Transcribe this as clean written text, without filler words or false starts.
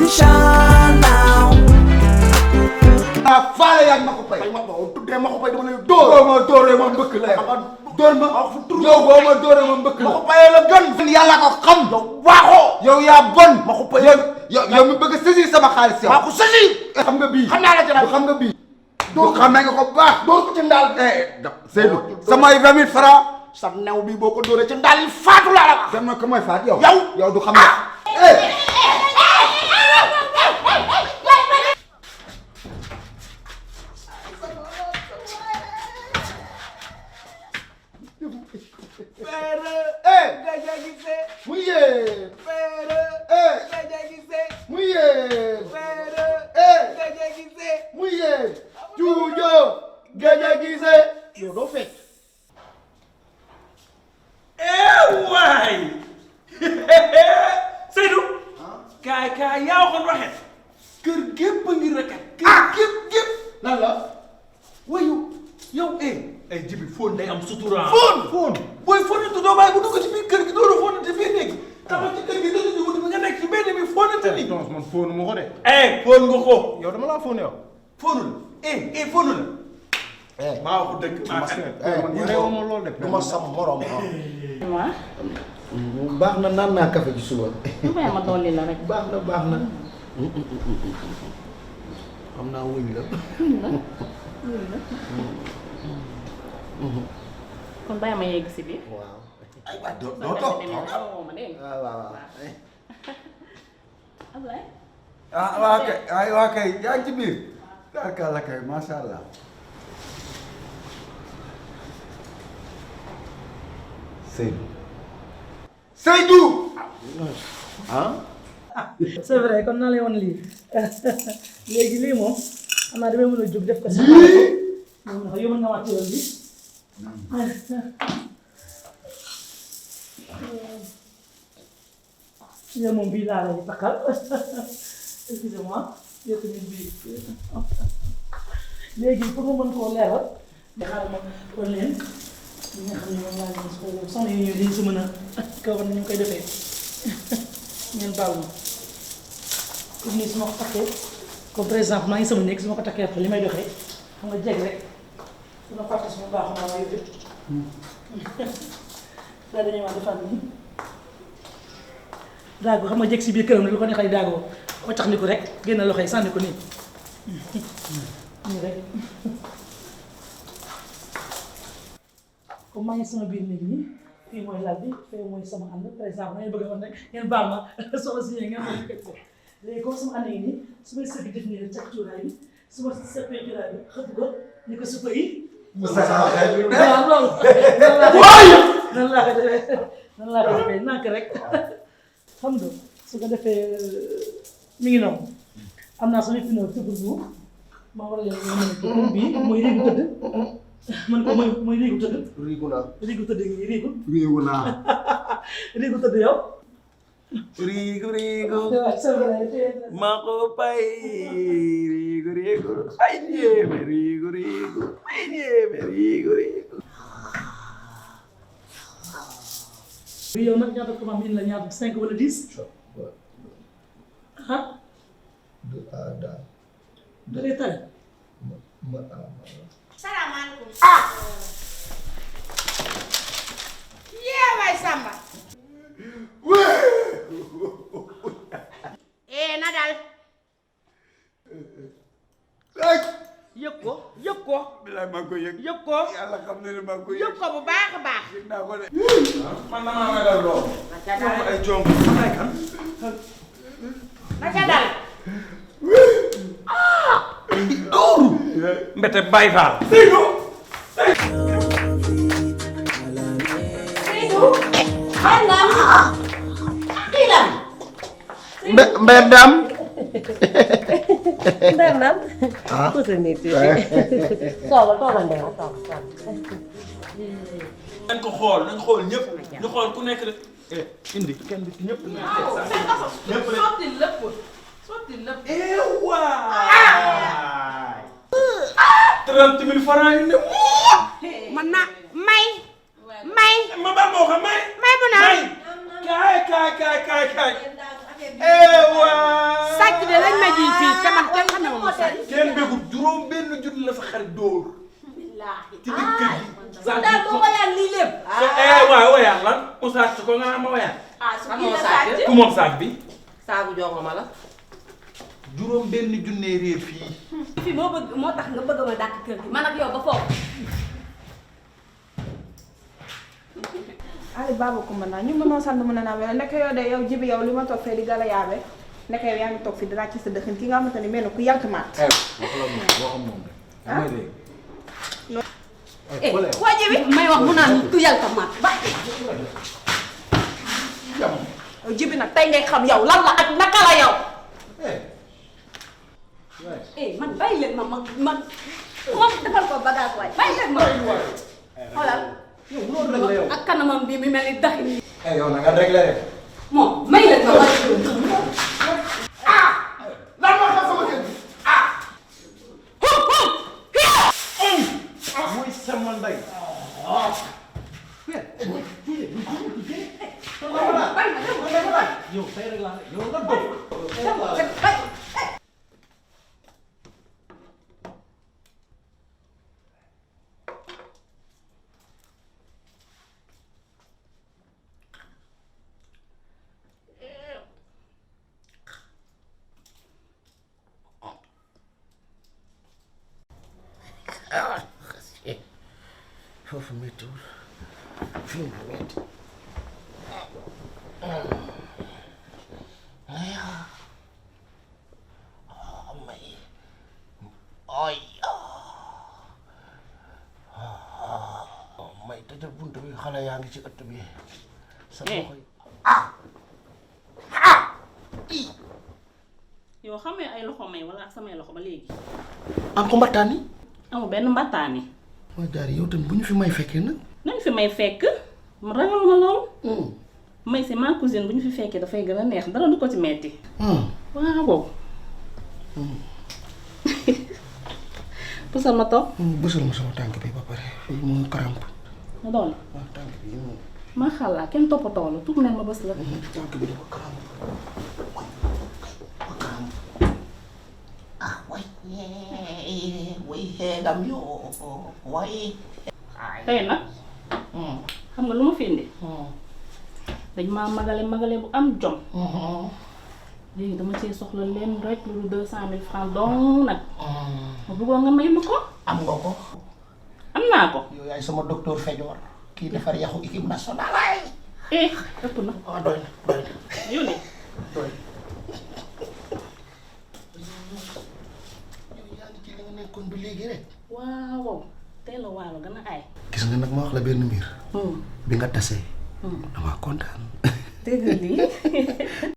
Inchallah. faale yaa ma ko pay. ma ko tuddee ma ko pay dama lay dóor. boo ma dóoree ma mbëkk la dóor ma yow boo ma dóoree ma mbëkk la. ma ko payee la gën. yàlla ko xam. yow waaxoo. yow yaa bon. ma ko payee yow mi bëgg a saisir sama xaalis yow. maa ko saisir. xam nga bii. xam naa la ci xam nga bii. doo xam nga ko bu baax. dóor ko ci ndaal. Seydou samay 20 000 francs. sa new bi boo ko dóoree ci ndaal yi faatu laa la wax. dem na ko mooy faat yow. yow du xam nga. yow doo fekk. waay Seydou. kaay yaa waxoon waxee. kër gépp a ngi reket. kër gépp. lan la. wayu yow ay Djiby fóon day am sutura. fóon. booy fóonante doo bàyyi bu dugg ci biir kër gi doo la fóonante fii nekk. taxaw ci kër gi doo la wut nga nekk ci mbedd mi fóonante ni. non man fóonu ma ko de. fóon nga ko. yow dama laa fóon yow. fóonu la fóonu la. maa wax dëgg maa ma lool de. du ma sam morom waaw. baax na naan naa café ci suba. lu may ma dolli la rek. baax na. xam naa wuñ la. kon bàyyi ma yegg si biir. waaw. ay waay doo toog. waaw. Ablaye. waa kay yaa ngi ci biir. barkalla kay macha allah. Seydou. ah. c'est vrai kon naa lay wan lii léegi lii moom xam naa damay mën a jóg def ko sax moom ndax yóbbu nga wàcc yoon bi yow moom bii laa lay takkal excusez-moi yow tamit bii léegi pour ma mën koo leeral nga xaaral ma wan leen li nga xam ne moom laa leen soxna yi ñëw dañ si mën a kaw ni ñu koy defee ngeen baal ma comme nii su ma ko takkee comme par exemple maa ngi sama néeg su ma ko takkee après li may doxee xam nga jeg rek su ma fàtte suma baax naa waaye yëpp daa dañuy wax defaat nii daago xam nga jeg si biir këram lu ko neexee daagoo ko tax ni ko rek génn loxo yi sànni ko nii nii rek comme maa ngi sama biir néeg nii fii mooy lal bi fii mooy sama ànd par exemple ngeen bëgg a wax rek ngeen baal ma soxla si ngeen mën a ko léegi comme sama ànd yi nii su may sëgg def nii rek càkk cuuraay bi su ma seppee cuuraay bi xëpp ko ni ko suppa yi. waaw loolu. nan laa ko defee nànk rek xam nga su ko defee mi ngi noonu am naa sama finoo tëgg bu ma war a leen mën a tëgg bii mooy riigu tëdd man ko mooy riigu tëdd. riigu tëdd ngi riigu naa. riigu tëdd yow. Rigo ma ko pay rigo ay nieme rigo ay nieme rigo yow nag ñaata ko ma min la ñaata 5 wala 10 ah da lay tare salaamaaleykum yeewaay Samba na dal yëg ko bilaay maa ngi koy yëg. yëg ko yàlla xam ne maa ngi koy yëg ko bu baax a baax yëg naa ko de. man damaa ragal loolu. ay jong ay kan. naka dal dooru mbete bay faal. Seydou. Mbedam. Mbedam. ah ku sa nit yi. toogal ndew toogal. nañ ko xool ñëpp ñu xool ku nekk rek. indi kenn du ci ñëpp. ñëpp rek sotti lépp. waay. 30 000 francs yu ne muut. man na may. ma ba moo xam may. may bu naan. kaay. sàcc yëgul juróom benn junni la sa xarit dóor. billaahi ci biir kër gi. man daal moo wayaan lii lépp. waaw wayaan lan mu sàcc ko nga ma wayaan. su kii la sàcc ku moom saak bi. saagu jongoma la. juróom benn junne réer fii. fii moo tax nga bëgg ma dàq kër gi man ak yow ba foofu. Ali Baba Kumba naa ñu mënoo sant mu ne naa wala nekk yow de yow Djiby yow li ma toog fee di gala yaabe nekk yow yaa ngi toog fii dinaa ci sa dëxin ki nga xamante ni mel na ku yànk maat. waxam moom rek. yaa ngi dégg. waa Djiby may wax mu naan tu yàlla mat ba. yow Djiby nag tey ngay xam yow lan la ak naka la yow. man bàyyi leen ma moom defal ko bagage waay bàyyi leen ma. xoolal ak kanamam bii mi mel ni daxin. yow na nga réglé rek. moom may leen ma waay. lan moo tax sama kër gi muy sama ndey. yow tey rek laa yow nga dof. foofu méttiwul fii mu métti may ay may tëjal bunt bi xale yaa ngi ci ëtt bi sa loxo yi yow xamee ay loxo may wala ak samay loxo ba léegi. am ko mbattaani amul benn mbattaani. mooy jaar yow tamit bu ñu fi may fekkee nag nañ fi may fekk mu ragal ma lool. may si ma cousine bu ñu fi fekkee dafay gën a neex dara du ko ci metti. waaw. pusal ma toog. bësal ma sama tànk bi ba pare fii mu crampe. ma doon. waaw tànk bi moom. ma xalaat kenn toppatoo la tuut ma bës la. tànk bi dafa crampe. way xeegam yoo way. tey nag. xam nga lu ma fi indi. dañ maa magale bu am jom. léegi dama cee soxla leen rek lu 200 000 francs donc nag. ma bëggoon nga may ma ko. am nga ko. am naa ko. yow yaay sama docteur Fejoor kii defar yaxu équipe nationale ay. ëpp na. waaw doy na doy na. yónni. doy na. yow yaa ngi ci li nga nekkoon ba léegi rek. waaw tey la waalo gën a aay. gis nga nag ma wax la benn mbir. bi nga tasee. damaa kontaan. dégg nga lii